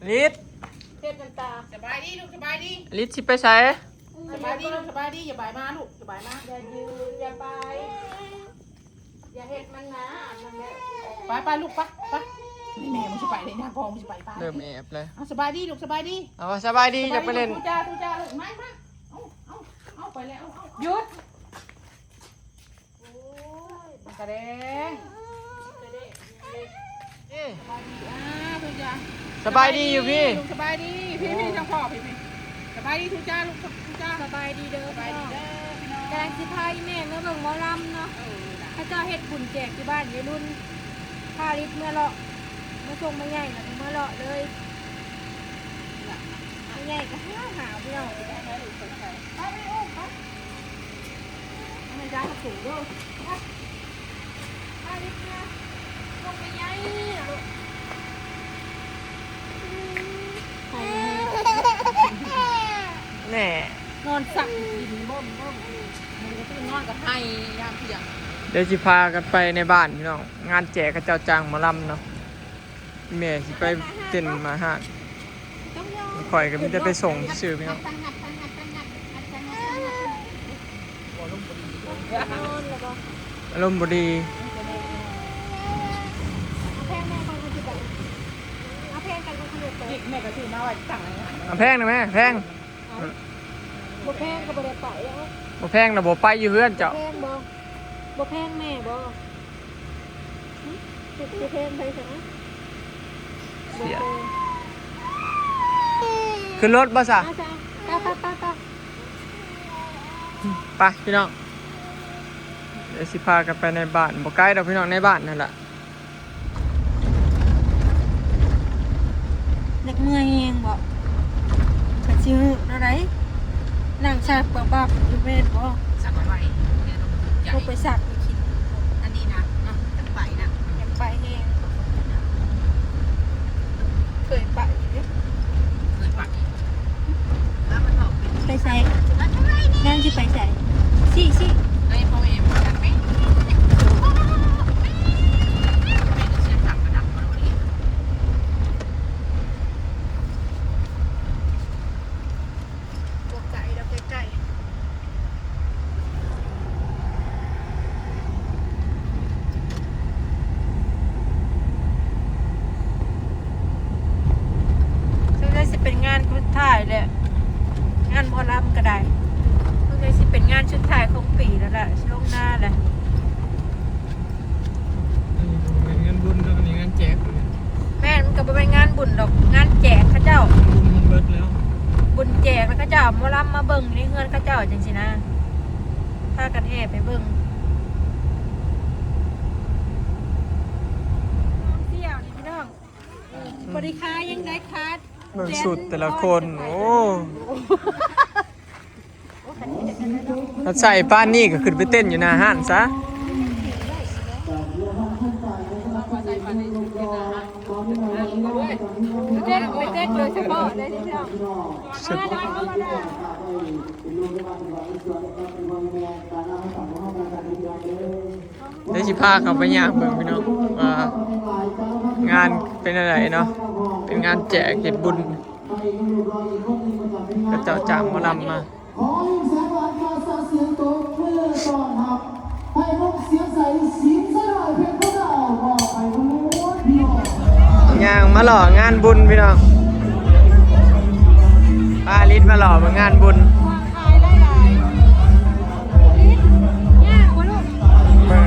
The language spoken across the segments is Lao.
ລິດ ເຮັດນ້ຳຕາ. ສະບາຍດີລູກ ສະບາຍດີ. ລິດຊິໄປໃສ? ສະບາຍດີລູກ ສະບາຍດີ. ຢ່າບາຍມາລູກ ຢ່າບາຍມາ. ຢ່າຢືນ ຢ່າໄປ ຢ່າເຮັດມັນນາ ອັນນັ້ນແຫຼະ. ໄປ ໄປລູກ ໄປ ໄປ. ນີ້ແມ່ ມຶງຊິໄປເດ້ ຍ່າງພໍ່ ມຶງຊິໄປ ໄປ. ເລີ່ມແອບແລ້ວ. ເອົາ ສະບາຍດີລູກ ສະບາຍດີ. ເອົາ ສະບາຍດີ ສະບາຍດີ ຢ່າໄປຫຼິ້ນ. ທູຈ້າ ຊູຈ້າລູກ ມາ ມາ. ເອົາ ເອົາ ເອົາ ໄປແລ້ວ ເອົາ ເອົາ ຢຸດ. ໂອ້ຍ ກະແດງ ເອີ ສະບາຍດີ ອ່າ ທຸກຢ່າງ. ສະບາຍດີຢູ່ພີ້ ສະບາຍດີ ພີ້ ພີ້ ທາງພໍ່ ພີ້ ພີ້. ສະບາຍດີທຸກຢ່າງລູກ ທຸກຢ່າງ. ສະບາຍດີເດີ ສະບາຍດີເດີພີ່ນ້ອງ. ກຳລັງຊິພາອີ່ແມ່ມາເບິ່ງໝໍລຳເນາະ. ເອີ ນະ ເຂົາເຈົ້າເຮັດບຸນແຈກຢູ່ບ້ານຍາຍລຸນ ພາລິດເມືອເລາະ ມາສົ່ງແມ່ໃຫຍ່ ແລ້ວກໍເມືອເລາະເລີຍ. ແມ່ໃຫຍ່ກໍຫາວໆ ພີ່ນ້ອງ. ໄປ ໄປ ໄປ ເອົາໃຫ້ຢາຍເຂົາສູງເດີ. ໄປ ໄປ ເດັກເມືອ ລົງໄປໃຫຍ່ນະລູກ. ໄປ ແນ່ ນອນສັກກິນເບິ່ງ ເບິ່ງ ມື້ກະຕື່ນນອນກະໄຫ້ຍາມທ່ຽງ. ດຽວຊິພາກັນໄປໃນບ້ານພີ່ນ້ອງ ງານແຈກເຂົາເຈົ້າຈ້າງໝໍລຳເນາະ. ແມ່ຊິໄປເຕັ້ນມາຫາ ຂ້ອຍກໍມີແຕ່ໄປສົ່ງຊື່ໆ ພີ່ນ້ອງ. ອາລົມບໍ່ດີ ແມ່ກໍຊື້ມາໄວ້ຕັ້ງໃນນັ້ນ. ເອົາແພງນະແມ່ ແພງ. ເອົ້າ ບໍ່ແພງກໍບໍ່ໄດ້ໄປ. ເອົ້າ ບໍ່ແພງນະ ບໍ່ໄປຢູ່ເຮືອນເຈົ້າ. ແພງບໍ່? ບໍ່ແພງແມ່ບໍ່? ຫຶ? ບໍ່ແພງໃຜຊະນະ? ເສຍ ບໍ່ແພງ. ຂຶ້ນລົດບໍ່ຊະ? ມາຊະ ໄປ ໄປ ໄປ ໄປ. ໄປພີ່ນ້ອງ ດຽວຊິພາກັນໄປໃນບ້ານ ບໍ່ໄກດອກພີ່ນ້ອງ ໃນບ້ານຫັ້ນລະ. ຢາກເມື່ອຍແຮງບໍ່? ກະຊິເຮີ້ແນວໃດ? ນັ່ງຊັກບັບໆຢູ່ແມ່ນບໍ່? ຊັກໄວໆ ແມ່ນບໍ່? ໄປຊັກຢູ່ຂີ້. ອັນນີ້ນະເນາະ ຢາກໄປນະ ຢາກໄປແຮງ. ເຄີຍໄປຢູ່ເດ້ ເຄີຍໄປ. ໄປໃສ? ນາງຊິໄປໃສ? ຊີ້ ຊີ້. ບໍ່ໄກດອກ ໃກ້ໆ. ສົງໄສຊິເປັນງານສຸດທ້າຍແຫຼະ ງານໝໍລຳກໍໄດ້. ສົງໄສຊິເປັນງານສຸດທ້າຍຂອງປີແລ້ວລະ ຊິລົງນາແຫຼະ. ອັນນີ້ກໍບໍ່ແມ່ນງານບຸນເນາະ ອັນນີ້ງານແຈກ. ແມ່ນ ມັນກໍບໍ່ແມ່ນງານບຸນດອກ ງານແຈກເຂົາເຈົ້າ ບຸນມັນເບິດແລ້ວ ບຸນແຈກ ແລ້ວເຂົາເຈົ້າເອົາໝໍລຳມາເບິ່ງໃນເຮືອນເຂົາເຈົ້າຈັ່ງຊີ້ນະ ພາກັນແຫ່ໄປເບິ່ງ. ທ່ອງທ່ຽວນີ້ພີ່ນ້ອງ ບໍ່ໄດ້ຂາຍຫຍັງໄດ້ຂາຍ. ເບິ່ງຊຸດແຕ່ລະຄົນ ໂອ້. ຖ້າໃສ່ປານນີ້ກໍຂຶ້ນໄປເຕັ້ນຢູ່ໜ້າຮ້ານຊະ. ເຕັ້ນ ໄປເຕັ້ນໂດຍສະເພາະເລີຍພີ່ນ້ອງ. ດຽວຊິພາເຂົ້າໄປຍ່າງເບິ່ງພີ່ນ້ອງ ວ່າງານເປັນແນວໃດເນາະ ເປັນງານແຈກເຮັດບຸນ ເຂົາເຈົ້າຈ້າງໝໍລຳມາ. ຂໍໃຫ້ແສງຫວານກາສາສຽງຕົບມືຕ້ອນຮັບ ໃຫ້ນົກສຽງໃສ ສິງສະດາຍເພັດຜູ້ດາວ ມອບໃຫ້ເພິ່ນພີ່ນ້ອງ. ຍ່າງມາເລາະງານບຸນພີ່ນ້ອງ ພາລິດມາເລາະເບິ່ງງານບຸນ. ຂາຍຫຼາຍໆ ລິດ ຍາກບໍ່ລູກ? ແມ່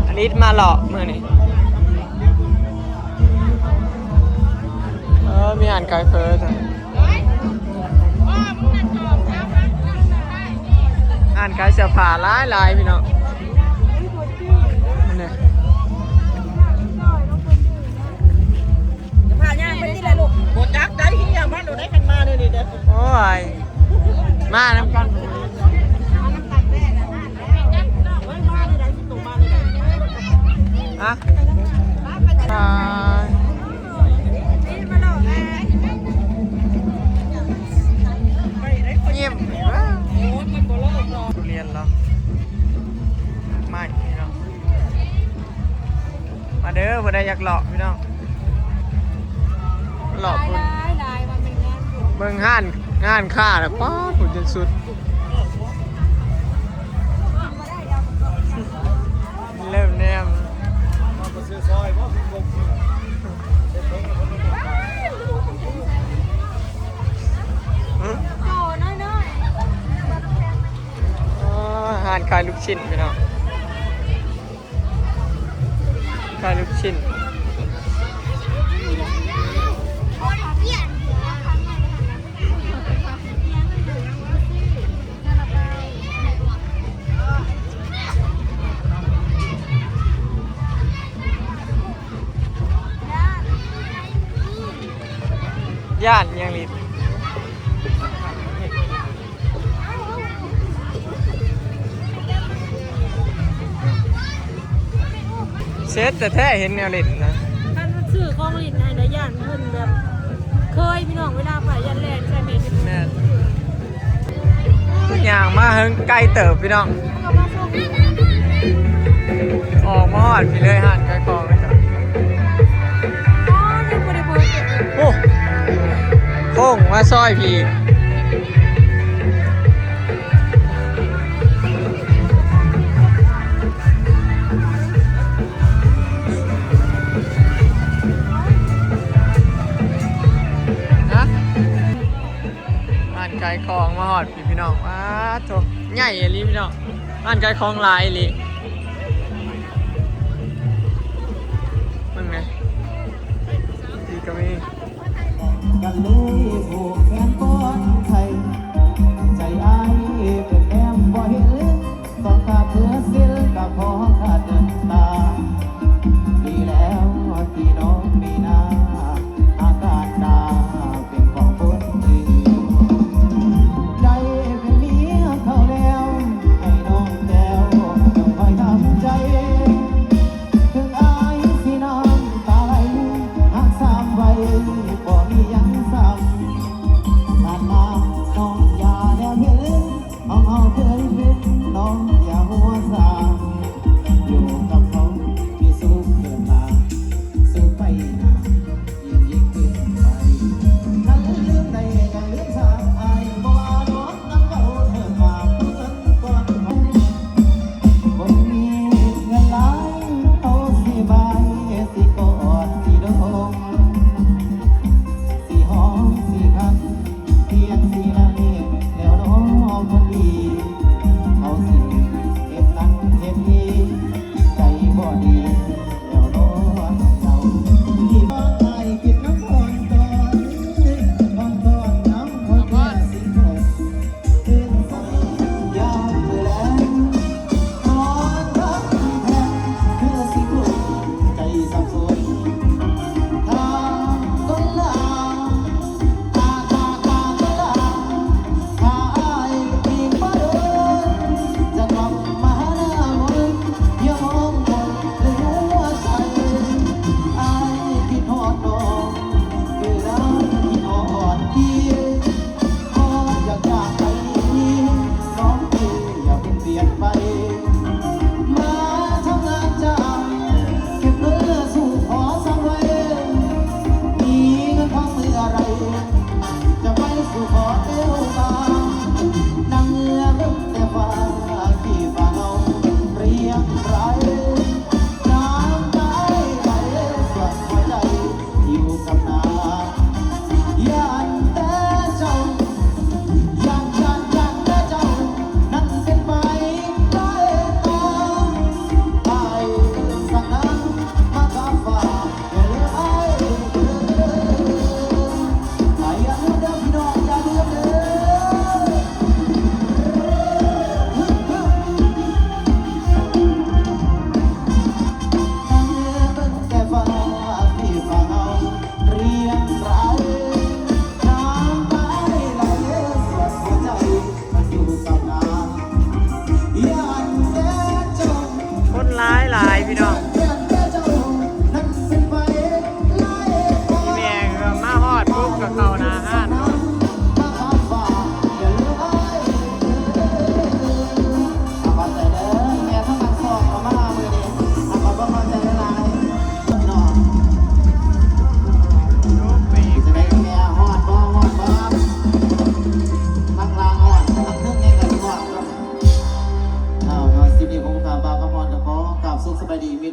ອາລິດມາເລາະມື້ນີ້ ເອີ ມີຮ້ານຂາຍເຝີ. ຮ້ານຂາຍເສື້ອຜ້າຫຼາຍໆ ພີ່ນ້ອງ ນີ້ ຢ່າພາຍ່າງໄປຕິລະລູກ ບໍ່ຈັກໄດ້ ເຮີ້ຍ ມາໂລດໄດ້ ຄັນມາແນວນີ້ເດີ ໂອ້ຍ ມານຳກັນ ມານຳກັນແດ່ ມາແນວໃດ ໂຕມາແນວໃດ ຮະ ອ່າ. ເດີ ຜູ້ໃດຢາກເລາະພີ່ນ້ອງ ເລາະພຸ້ນ ຫຼາຍໆ ວ່າແມ່ນງານບຸນ ເບິ່ງຮ້ານ ຮ້ານຄ້ານະ ປ້າດ ພຸ້ນຈົນສຸດ ເລີ່ມແນມ ໂຕນ້ອຍໆ ອໍ ຮ້ານຂາຍລູກຊິ້ນພີ່ນ້ອງ. ຂາຍລູກຊິ້ນ ຢ້ານຫຍັງລິດ? ເຊັດແທ້ໆ ເຫັນແນວຫຼິ້ນນະ ຄັນຊື້ຂອງຫຼິ້ນໃຫ້ນະ ຢ້ານເພິ່ນແບບ ເຄີຍພີ່ນ້ອງ ເວລາໄປຢ້ານແລ່ນໃສ່ແມ່ນ ແມ່ນ ຍ່າງມາເຫິງໄກເຕີບພີ່ນ້ອງ ອອກມາຮອດພີ້ເລີຍ ຮ້ານຂາຍຂອງເຂົາເຈົ້າ ອໍ ຍັງບໍ່ໄດ້ເປີດ ໂອ້ ໂຄ້ງມາຊອຍພີ້ ຮະ ຮ້ານຂາຍຂອງມາຮອດພີ້ພີ່ນ້ອງ ປາດໂທ້ ໃຫຍ່ອີ່ຫຼີພີ່ນ້ອງ ຮ້ານຂາຍຂອງຫຼາຍອີ່ຫຼີ ເບິ່ງແດ່ ພີ້ກໍມີ ກັນເລີຍຜູ້ແຂນກ່ອນໄທ ໃຈອ້າຍເປັນແນມບໍ່ເຫັນ ຕ້ອງກາເພື່ອສິນກະຂໍຂາດເດີນຕາ ດີແລ້ວທີ່ນ້ອງມີໜ້າ ອາການກາເປັນຂອງຄົນດີ ໄດ້ເປັນເມຍເຂົາແລ້ວ ໃຫ້ນ້ອງແຕ້ວຈົ່ງເອົ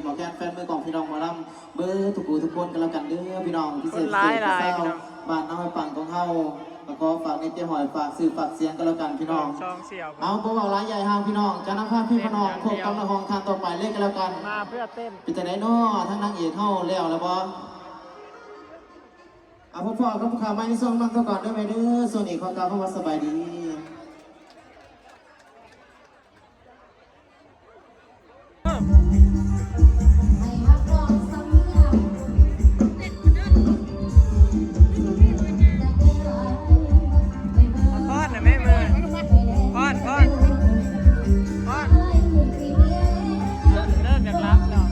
ຂໍແຄນແຟນມືຂອງພີ່ນ້ອງໝໍລຳເບິດທຸກຜູ້ທຸກຄົນກັນແລ້ວກັນເດີພີ່ນ້ອງ ພິເສດ ຄົນຫຼາຍໆ ເຂດຊາວ ພີ່ນ້ອງ ບ້ານນາຫ້ວຍປາງຂອງເຮົາ ກໍຂໍຝາກໃນໃຈຫ້ອຍ ຝາກຊື່ຝາກສຽງກັນແລ້ວກັນພີ່ນ້ອງ. ເອົາ ບໍ່ເວົ້າຫຼາຍໃຫຍ່ຫ່າງພີ່ນ້ອງ ຈະນຳພາພີ່ພານ້ອງພົບກັບນັກຮ້ອງທ່ານຕໍ່ໄປເລີຍກັນແລ້ວກັນ. ມາເພື່ອເຕັ້ນ. ເປັນຈັ່ງໃດນໍ ທາງນາງເອກເຮົາແລ້ວລະບໍ່? ເອົາ ພົບພໍ້ກັບຜູ້ຂາວໃໝ່ໃນຊ່ວງນັ້ນເທົ່າກ່ອນເດີແມ່ເດີ. ຊ່ວງນີ້ຂໍກ່າວຄຳວ່າສະບາຍດີ. ເລີ່ມຢາກຫຼັບແລ້ວ.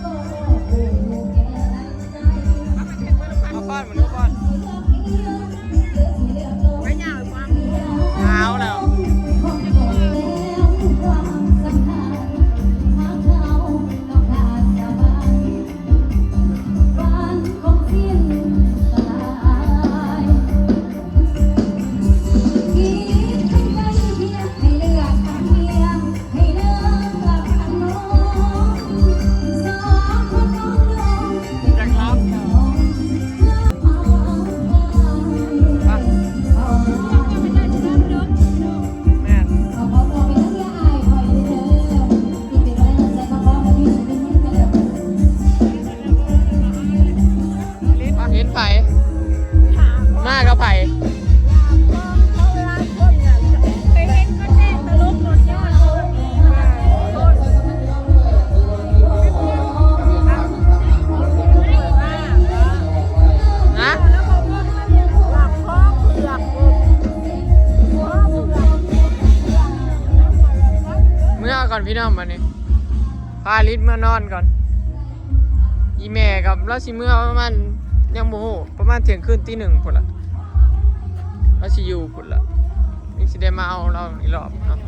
ເອົາປ້ອນມາດູປ້ອນ. ໜາວແລ້ວ. ເຫັນໃຜ? ມາກັບໃຜ? ຮະ? ເມືອກ່ອນພີ່ນ້ອງ ບາດນີ້ ພາລິດເມືອນອນກ່ອນ. ອີ່ແມ່ກັບລາວຊິເມືອປະມານ ຍັງບໍ່ຮູ້ ປະມານທ່ຽງຄືນ ຕີໜຶ່ງພຸ້ນລະ ລາວຊິຢູ່ພຸ້ນລະ ຍັງຊິໄດ້ມາເອົາລາວອີກລອບເນາະ.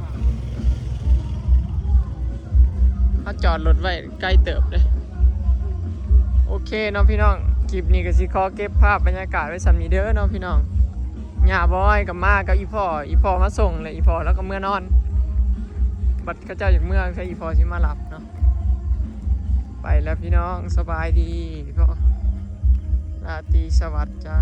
ເຮົາຈອດລົດໄວ້ໄກເຕີບເດ້. ໂອເຄເນາະພີ່ນ້ອງ ຄລິບນີ້ກໍຊິຂໍເກັບພາບບັນຍາກາດໄວ້ສ່ຳນີ້ເດີເນາະພີ່ນ້ອງ. ຍ່າບອຍກໍມາກັບອີ່ພໍ່ ອີ່ພໍ່ມາສົ່ງ ແລ້ວອີ່ພໍ່ລາວກໍເມືອນອນ ບັດເຂົາເຈົ້າຢາກເມືອ ໃຜອີ່ພໍ່ຊິມາຮັບເນາະ. ໄປແລ້ວພີ່ນ້ອງ ສະບາຍດີ ລາຕີສະຫວັດຈ້າ.